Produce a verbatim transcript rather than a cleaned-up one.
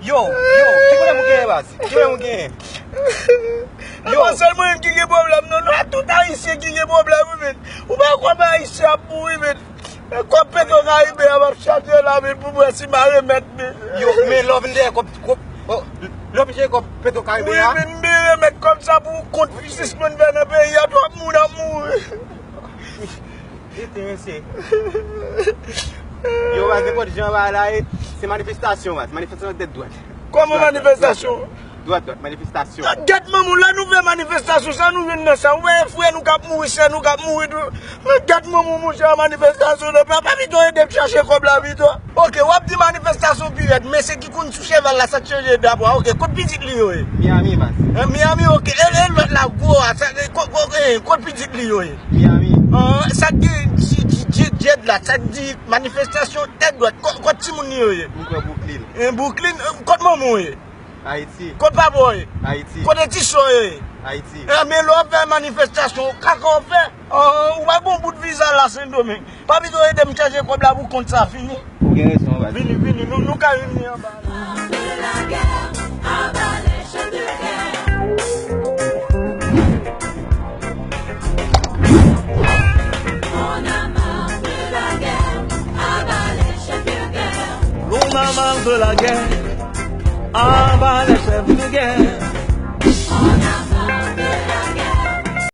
Yo, yo, ki pwoblèm ou genyen, baz? Ki pwoblèm ou genyen? Yo. Yo, pa sèl mwen menm ki gen pwoblèm, non, non, tout Ayisyen ki gen pwoblèm, wi, men. Ou pa konn Ayisyen ap mouri, men. Kòb Petro Karibe a m ap chache la, men, pou m wè si m a remèt, men. Yo, men lè w vin dèyè kòb, kòb, oh, lè w vin dèyè kòb Petro Karibe a. Wi, men, m vin remèt kòb sa pou kont jistis mwen fè nan peyi a, twòp moun ap mouri. Rete, mesye. Yo, baz, nenpòt jan bagay la ye, se manifestasyon, baz. Manifestasyon tèt dwat. Kòman manifestasyon? Dwat, dwat, manifestasyon. Gèt manman, lè nou fè manifestasyon, sa nou jwenn nan sa? Ou wè frè nou k ap mouri, sè nou k ap mouri tou. Men gèt manman, monchè, manifestasyon nan pa, pa pito ede m chache kòb la pito. Oke, w ap di manifestasyon pi rèd, mesye ki koun sou cheval la, sa k chanje drapo a. Oke, kot pitit li yo ye? Miami, baz. Miami, oke. E, e lòt la, gwo a, sa, e, kot, kot, e, kot pitit li yo ye? Miami. An, sa k gen, di, di, di, Jed la, sa k di manifestasyon tèt dwat, kot, kot timoun li yo ye? M kwè Brooklyn. E, Brooklyn, e, kot manman w ye? Ayiti. Kot papa w ye? Ayiti. Kote ti sè w ye? Ayiti. E, men lè w ap fè manifestasyon, kaka w ap fè. An, ou pa gon bout viza la Sendomeng. Pa pito ede m chache kòb la pou kont sa fini. Ou gen rezon, baz. Vini, vini, nou, nou ka vini anba. On a marre de la guerre, à bas les chefs de guerre.